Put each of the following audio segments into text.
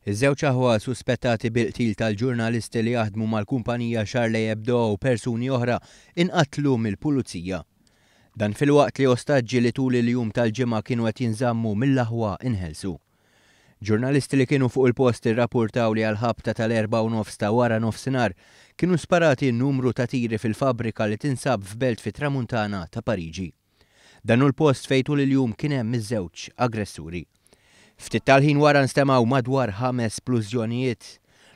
Iż-żewġ aħwa suspettati bil-qtil tal-ġurnalisti li jaħdmu mal-kumpanija Charlie Hebdo u persuni oħra inqatlu mill-pulizija. Dan filwaqt li ostaġġi li tul il-jum tal-Ġimgħa kienu qed jinżammu mill-aħwa inħelsu. Ġurnalisti li kienu fuq il-post irrappurtaw li għall-ħabta tal-4:30 ta' wara nofsinhar kienu sparati numru ta' tiri fil-fabbrika li tinsab f'belt fit-tramuntana ta' Pariġi. Dan hu l-post fejn tul il-jum kien hemm iż-żewġ aggressuri. Ftit tal-ħin wara nstemgħu madwar ħames splużjonijiet.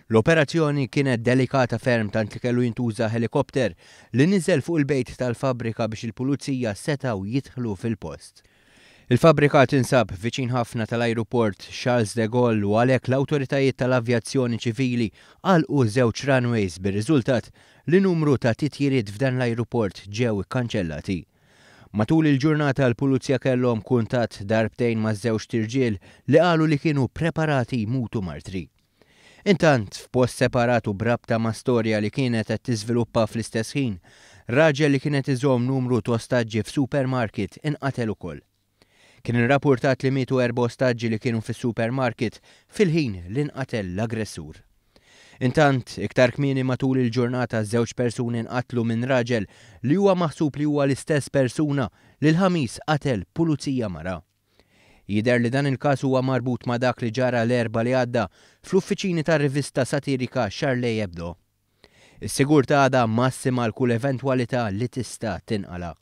L-operazzjoni kienet delikata ferm tant li kellu jintuża ħelikopter li niżel fuq il-bejt tal-fabbrika biex il-pulizija setgħu jidħlu fil-post. Il-fabbrika tinsab viċin ħafna tal-ajruport Charles de Gaulle u għalhekk l-awtoritajiet tal-avjazzjoni ċivili għalqu żewġ runways bir-riżultat li numru ta' titjiriet f'dan l-ajruport ġew ikkanċellati. Matul il-ġurnata l-pulizija kellhom kuntatt darbtejn ma' żewġt irġiel li qalu li kienu preparati jmutu martri. Intant, f'post separat u b'rabta ma' storja li kienet qed tiżviluppa fl-istess ħin, raġel li kien qed iżomm numru t'ostaġġi f'supermarket inqatel ukoll. Kien irrappurtat li mietu erba' ostaġġi li kienu fis-supermarket fil-ħin li nqatel l-aggressur. Intant, iktar kmieni matul il-ġurnata żewġ persuni nqatlu minn raġel li huwa maħsub li huwa l-istess persuna li l-Ħamis qatel pulizija mara. Jidher li dan il-każ huwa marbut ma' dak li ġara l-Erbgħa li għadda fl-uffiċini tar-rivista satirika Charlie Hebdo. Is-sigurtà għadha massima għal kull eventwalità li tista' tinqala'.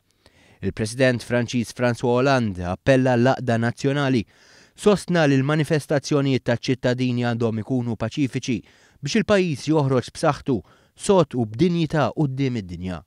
Il-President Franċiż François Hollande appella għall-għaqda nazzjonali. Sostna li l-manifestazzjonijiet taċ-ċittadini għandhom ikunu paċifiċi biex il-pajjiż joħroġ b'saħħtu, sod u b'dinjità quddiem id-dinja.